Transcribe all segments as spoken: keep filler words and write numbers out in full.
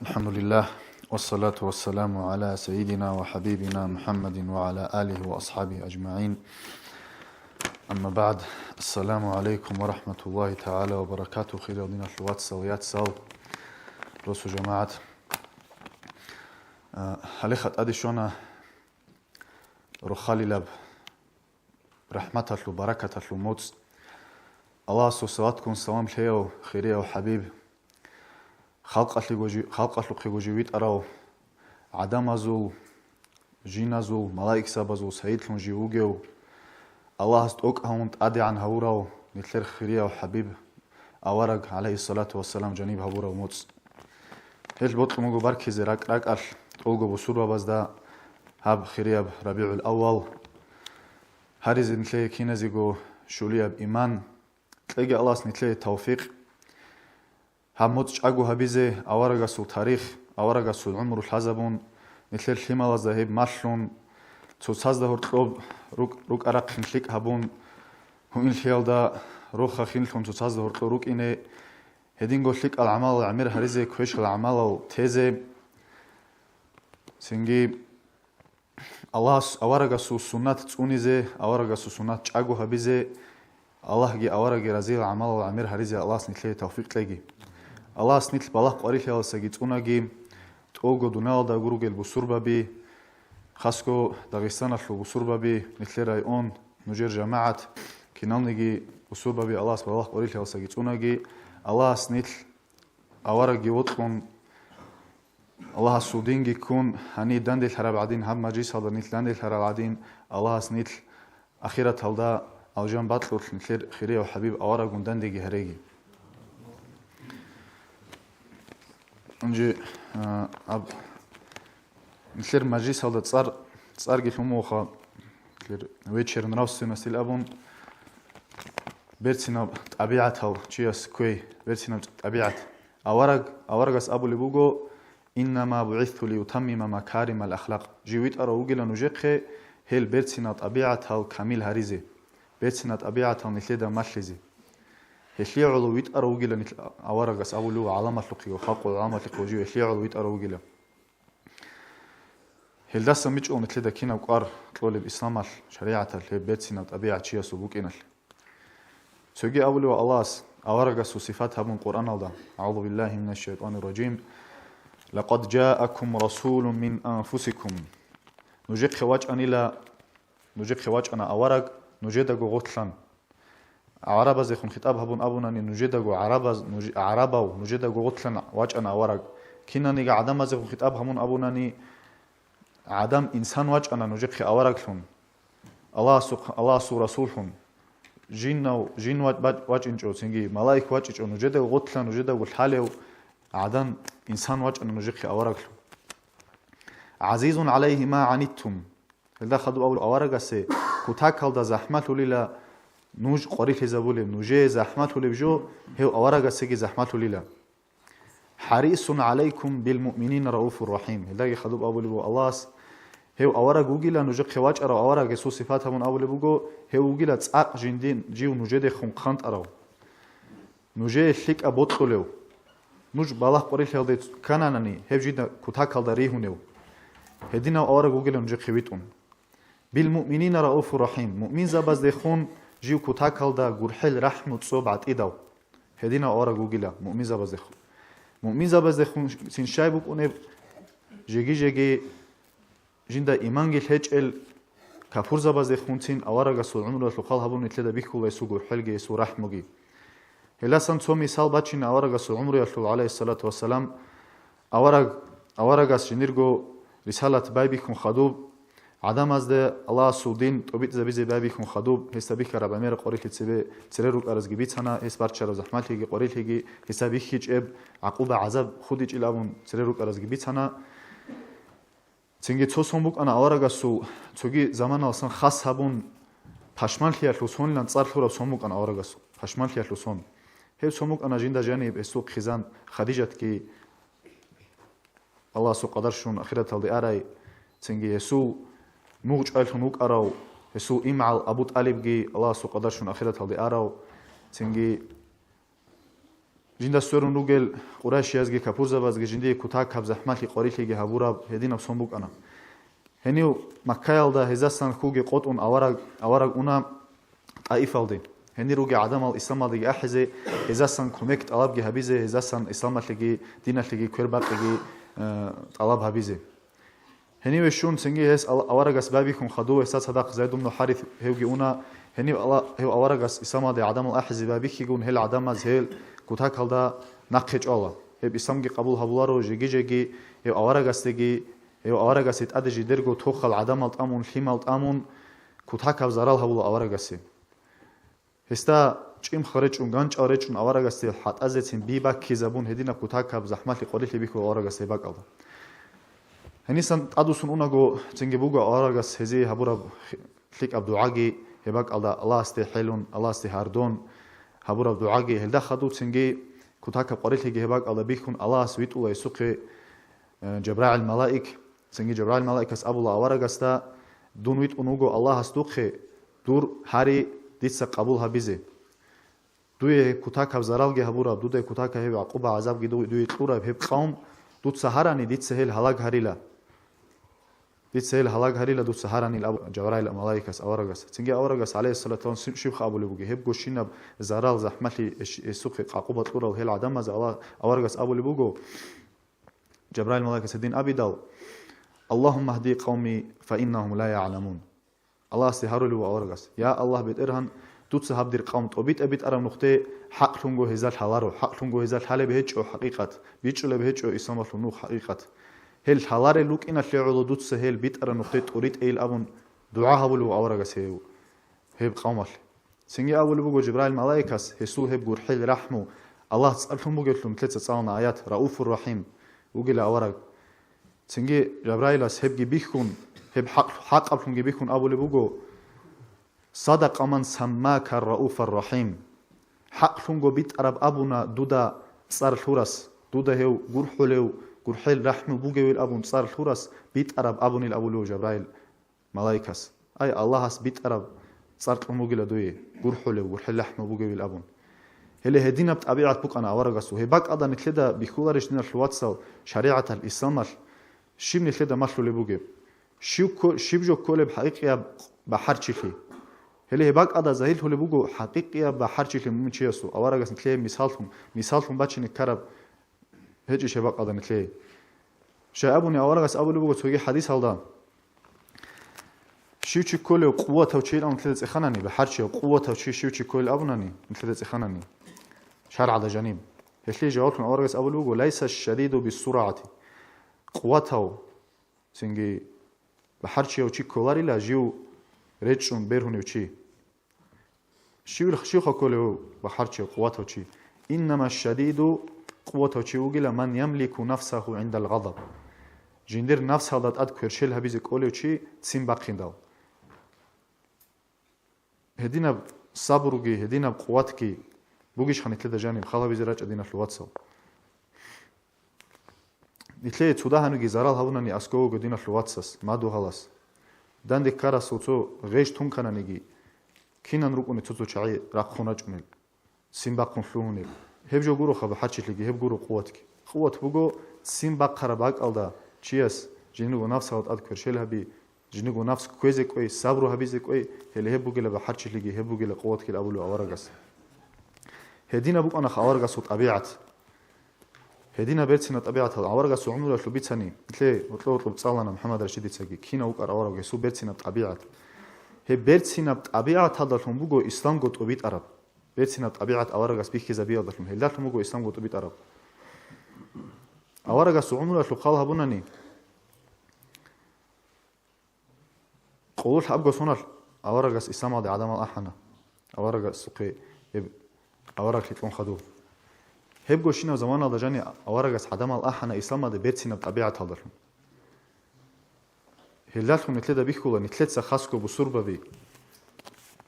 الحمد لله، والصلاة والسلام على سيدنا وحبيبنا محمد وعلى آله وأصحابه أجمعين. أما بعد، السلام عليكم ورحمة الله تعالى وبركاته. Хириял диналъул вацал, яцал, досу жамагӀат. А, гьале хатӀаде щвана рохалилаб рахӀматалъул, баракаталъул моцӀ. Аллагьасул салатгун салам лъеяв хирияв ХӀабиб, халкъалъего жи-, халкъалъухъего жив витӀарав, гӀадамазул, жиназул, малаикзабазул сайидлъун жив вугев, Аллагьас тӀокӀ гьавун тӀадегӀан гьавурав нилъер хирияв ХӀабиб авараг, гӀалайгьиссалату вассалам, жаниб гьабурав моцӀ. Гьел бокьун буго баркизе ракӀ-ракӀалъ тӀолго бусурбабазда гьаб хирияб РабигӀул-аввал. Гьаризе нилъее киназего щулияб иман, кьеги Аллагьас нилъее тавфикъ. Гьаб моцӀ чӀаго гьабизе, аварагасул тарих, аварагасул гӀумру лъазабун, нилъер лъималазда гьеб малъун, цоцазда гьоркьоб рукӀ-, рукӀа-рахъин лъикӀ гьабун, гьуинлъиялда рохахинлъун цоцазда гьоркьор рукӀине, гьединго лъикӀал гӀамалал гӀемер гьаризе, квешал гӀамалал тезе, цинги Аллагьас аварагасул суннат цӀунизе, аварагасул суннат чӀаго гьабизе, Аллагьги авараги разиял гӀамалал гӀемер гьаризе Аллагьас нилъее тавфикъ кьеги. Аллагьас нилъ балагь къварилъиялдасаги цӀунаги, тӀолго дуниялалда ругел бусурбаби, хасго Дагъистаналъул бусурбаби, нилъер район, нужер жамагӀат, киналниги бусурбаби Аллагьас балагь къварилъиялдасаги цӀунаги, Аллагьас нилъ аварагги вокьун, Аллагьасул динги ккун, гьанир данделъараб гӀадин, гьаб мажлисалда нилъ данделъарал гӀадин, Аллагьас нилъ ахираталда алжан бакьулъ нилъер хирияв ХӀабиб аварагун дандеги гьареги. Унжи, а, аб-, нилъер мажлисалда цӀар, цӀарги лъумуха, нилъер вечер нравственностил абун, берцинаб тӀабигӀатал чияс кквей, берцинаб тӀабигӀат. Авараг, аварагас абулеб буго: «Иннама бугӀисту лиутаммима макаримал ахлакъ». Жив витӀарав вугила нужехъе гьел берцинал тӀабигӀатал камил гьаризе, берцинал тӀабигӀатал нилъеда малъизе. Гьелъие гӀоло витӀарав вугила нилъ, аварагас абулев гӀаламалъухъего, халкъул гӀаламалъухъего жив гьелъие гӀоло витӀарав вугила. Гьелдасан бичӀчӀо нилъеда кинаб кӀвар кьолеб исламалъ, шаригӀаталъ гьеб берцинаб тӀабигӀат чиясул букӀиналъе. Цоги абулев Аллагьас аварагасул сифат гьабун Къуръаналда: «АгӀузу биллагьи минаш шайтӀанир ражим. Лакъад жаакум расулун мин анфусикум». Нужехъе вачӀанила, нужехъе вачӀана авараг, нужедаго гъорлъан. ГӀарабазехун хитӀаб гьабун абунани, нужедаго гӀарабаз, нуж-, гӀарабав, нужедаго гъорлъан вачӀана авараг. Кинаниги гӀадамазехун хитӀаб гьабун абунани, гӀадам, инсан вачӀана нужехъе авараглъун, Аллагьасухъ-, Аллагьасул расуллъун. Жинав, жин ва-, ва-, вачӀинчӀо, цинги малаик вачӀичӀо, нужедаго гъорлъан, нужедаго лъалев гӀадан, инсан вачӀана нужехъе авараглъун. «ГӀазизун гӀалайгьи ма гӀаниттум». Гьелда хадуб абул аварагасе: «Кутакалда захӀмалъулила нуж къварилъизабулеб, нужее захӀмалъулеб жо, гьев аварагасеги захӀмалъулила». «ХӀарисун гӀалайкум бил муъминина рауфур рахӀим». Гьелдаги хадуб абулеб буго Аллагьас: «Гьев авараг вугила, нужехъе вачӀарав авараг», гьесул сифат гьабун абулеб буго: «Гьев вугила цӀакъ жиндин жив нужедехун хъантӀарав, нужее лъикӀаб бокьулев, нуж балагь къварилъиялде ккананани, гьев жинда кутакалда ригьунев. Гьединав авараг вугила нужехъе витӀун». «Бил муъминина рауфур рахӀим», муъминзабаздехун жив кутакалда гурхӀел, рахӀму, цӀоб гӀатӀидав. Гьединав авараг вугила муъминзабаздехун. Муъминзабаздехун цин щай букӀунеб? Жеги-жеги жинда иманги лъечӀел капурзабаздехунцин аварагасул гӀумруялъул хал гьабун нилъеда бихьула гьесул гурхӀелги, гьесул рахӀмуги. Гьеласан цо мисал бачина аварагасул гӀумруялъул, гӀалайгьиссалату вассалам, авараг, аварагас жиндирго рисалат байбихьун хадуб, гӀадамазда Аллагьасул дин тӀобитӀизабизе байбихьун хадуб, гьесда бихьараб гӀемераб къварилъи цебе цере рукӀаразги бицана, гьес барччараб захӀмалъиги къварилъиги, гьесда бихьичӀеб гӀакъуба-гӀазаб худичӀила абун цере рукӀаразги бицана. Цинги цо сон букӀана аварагасул, цоги заманаласан хас гьабун, пашманлъиялъул сонилан цӀар лъураб сон букӀана аварагасул, пашманлъиялъул сон. Гьеб сон букӀана жинда жаниб гьесул хъизан Хадижатги, Аллагьасул къадар щун ахираталде арай, цинги гьесул мугъчӀвайлъун вукӀарав, гьесул имгӀал Абу ТӀалибги, Аллагьасул къадар щун ахираталде арав, цинги Жинда сверун ругел къурайшиязги капурзабазги жиндие кутакаб захӀмалъи къварилъиги гьабураб гьединаб сон букӀана. Гьенив Маккаялда гьезасан хьулги къотӀун авараг, авараг уна ТӀаифалде. Гьенир ругел гӀадамал исламалдеги ахӀизе, гьезасан кумек тӀалабги гьабизе, гьезасан исламалъеги диналъеги квер бакъиги, э, тӀалаб гьабизе. Гьениве щун, цинги гьес ал-, аварагас байбихьун хадув, гьесда цадахъ Зайд ибн ХӀарис гьевги уна. Гьенив ала-, гьев аварагас исламалде гӀадамал ахӀизе байбихьигун, гьел гӀадамаз гьел кутакалда нахъе чӀвала. Гьеб исламги къабул гьабуларо, жеги-жеги гьев аварагасдеги, гьев аварагасе тӀаде жидерго тохал гӀадамал тӀамун, лъимал тӀамун, кутакаб зарал гьабула аварагасе. Гьесда чӀимхъ речӀун, ганчӀал речӀун аварагасде хӀатӀазецин би баккизабун, гьединаб кутакаб захӀмалъи къварилъи бихьула аварагасде бакӀалда. Гьенисан тӀадвуссун унаго, цинги буго аварагас гьезие гьабураб хи-, лъикӀаб дугӀаги, гьеб бакӀалда Аллагьасде хӀелун, Аллагьасде гьардон гьабураб дугӀаги, гьелда хадув цинги кутакаб къварилъиги гьеб бакӀалда бихьун, Аллагьас витӀула гьесухъе, э, ЖабрагӀил малаик. Цинги ЖабрагӀил малаикас абула аварагасда: «Дун витӀун вуго Аллагьас духъе, дур гьари дица къабул гьабизе. Дуе кутакаб заралги гьабураб, дуда кутакаб гьеб гӀакъуба-гӀазабги ду-, дуе кьураб гьеб къавм дуца гьарани, дица гьел гьалаг гьарила. Дица гьел гьалаг гьарила дуца гьаранил», — абу ЖабрагӀил малаикас аварагас. Цинги аварагас, гӀалайгьиссалату вассалам, щибха абулеб бугеб, гьебго щинаб зарал-захӀмалъи эш-, эсухъе къакъуба кьурал гьел гӀадамазе Аллагь, аварагас абулеб буго, ЖабрагӀил малаикас гьедин абидал: «Аллагьумма гьди къавми фаиннагьум ла ягӀламун». Аллагьасде гьарулев аварагас: «Я Аллагь, БетӀергьан, дуца гьаб дир къавм тӀобитӀа битӀараб нухде хӀакълъунго гьезда лъаларо, хӀакълъунго гьезда лъалеб гьечӀо хӀакъикъат, бичӀчӀулеб гьечӀо исламалъул нух хӀакъикъат. Гьел лъаларел рукӀиналъе гӀоло дуца гьел битӀараб нухде тӀуритӀейил», — абун дугӀа гьабулев аварагас гьев, гьеб къавмалъ. Цинги абулеб буго ЖабрагӀил малаикас, гьесул гьеб гурхӀел рахӀму, Аллагь цӀарлъун бугеблъун, нилъеца цӀалана аят, Рауфур Рахим вугила авараг. Цинги ЖабрагӀилас гьебги бихьун, гьеб хӀакъ-, хӀакъаблъунги бихьун абулеб буго: «Садакъа ман саммака Рауфар Рахим». ХӀакълъунго битӀараб абуна дуда цӀар лъурас, дуда гьев гурхӀулев, гурхӀел рахӀму бугевил абун цӀар лъурас битӀараб абунил абулев ЖабрагӀил малаикас. Ай, Аллагьас битӀараб цӀар кьун бугила дуе, гурхӀулев, гурхӀел рахӀму бугевил абун. Гьеле гьединаб тӀабигӀат букӀана аварагасул. Гьеб бакӀалда нилъеда бихьуларищ, диналъул вацал, шаригӀаталъ, исламалъ щиб нилъеда малъулеб бугеб? Щив кко-, щиб жо кколеб хӀакъикъияб бахӀарчилъи? Гьеле гьеб бакӀалда загьирлъулеб буго хӀакъикъияб бахӀарчилъи муъминчиясул, аварагас нилъее мисаллъун, мисаллъун бачине ккараб гьечӀищ гьеб бакӀалда нилъее. Щай абуни, аварагас абулеб буго цоги хӀадисалда: «Щив чи кколев къуватав чийилан нилъеда цӀеханани, бахӀарчияв къуватав чи щив чи кколел абунани нилъеда цӀеханани, шаргӀалда жаниб». Гьелъие жаваблъун аварагас абулеб буго: «Лайса шадиду биссурагӀати». Къуватав, цинги бахӀарчияв чи кколарила жив речӀчӀун бергьунев чи. Щивил-, щивха кколев бахӀарчияв, къуватав чи? «Иннама шадиду», къуватав чи вугила, «ман ямлику нафсаху гӀиндал гъадаб». Жиндир нафсалда тӀад кверщел гьабизе кӀолев чи ццин бахъиндал. Гьединаб сабруги, гьединаб къуватги бугищха нилъеда жаниб, хал гьабизе рачӀа, диналъул вацал. Нилъее цо дагьаниги зарал гьабунани аскӀовего, диналъул вацас, мадугьалас. Данде ккарасул цо гъеж тункананиги, кинан рукӀуни цо-цо чагӀи рахъун рачӀунел, ццин бахъун лъугьунел. Гьеб жо гуроха бахӀарчилъиги, гьеб гуро къуватги. Къуват буго ццин бахъараб бакӀалда чияс жиндирго нафсалда тӀад кверщел гьаби, жиндирго нафс кквезе кӀвей, сабру гьабизе кӀвей, гьеле гьеб бугила бахӀарчилъиги, гьеб бугила къуватгил абулев аварагас. Гьединаб букӀанаха аварагасул тӀабигӀат. Гьединаб берцинаб тӀабигӀатал аварагасул гӀумруялъул бицани, нилъее гьоркьоб-гьоркьоб цӀалана МухӀаммад Рашидицаги, кинав вукӀар авараг, гьесул берцинаб тӀабигӀат. Гьеб берцинаб тӀабигӀаталдалъун буго исламго тӀубитӀараб. Берцинаб тӀабигӀат аварагас бихьизабиялдалъун, гьелдалъун буго исламго тӀубитӀараб. Аварагасул гӀумруялъул хал гьабунани, къололъ абго соналъ аварагас исламалде гӀадамал ахӀана. Аварагасухъе гьеб авараг лъикӀун хадув. Гьебго щинаб заманалда жани аварагас гӀадамал ахӀана исламалде берцинаб тӀабигӀаталдалъун. Гьелдалъун нилъеда бихьула, нилъеца хасго бусурбаби,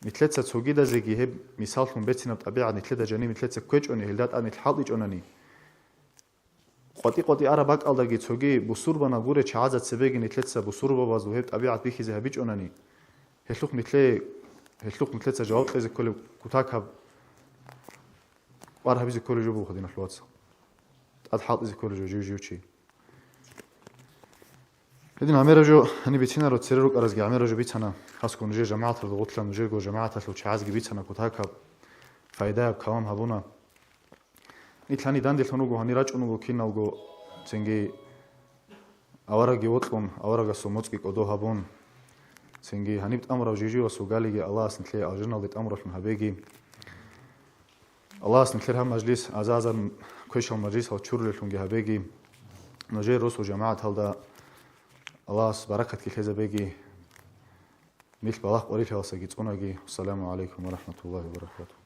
нилъеца цогидазеги гьеб мисаллъун берцинаб тӀабигӀат нилъеда жаниб нилъеца кквечӀони, гьелда тӀад нилъ хӀалтӀичӀонани, къватӀи-къватӀи араб бакӀалдаги цоги бусурбанал гурел чагӀазда цебеги нилъеца бусурбабазул гьеб тӀабигӀат бихьизе гьабичӀонани, гьелъухъ нилъее, гьелъухъ нилъеца жаваб кьезе кколеб кутакаб къар гьабизе кколеб жо буго, диналъул вацал. ТӀад хӀалтӀизе кколеб жо жив-жив чи. Гьедин гӀемераб жо гьаниб бицинаро, цере рукӀаразги гӀемераб жо бицана. Хасго нужер жамагӀаталда гъорлъа, нужерго жамагӀаталъул чагӀазги бицана, кутакаб, пайдаяб калам гьабуна. Нилъ гьанир данделъун руго, гьанир рачӀун руго киналго, цинги аварагги вокьун, аварагасул моцӀги кӀодо гьабун, цинги гьаниб тӀамурав жив-живасул галиги Аллагьас нилъее алжаналде тӀамуралъун гьабеги. Аллагьас нилъер гьаб мажлис азазан квешал мажлисал чурулеллъунги гьабеги. Нужер росул жамагӀаталда Аллагьас баракатги лъезабеги. Нилъ балагь къварилъиялдасаги цӀунаги. Ассаламу гӀалайкум ва рахӀматуллагьи ва баракатугь.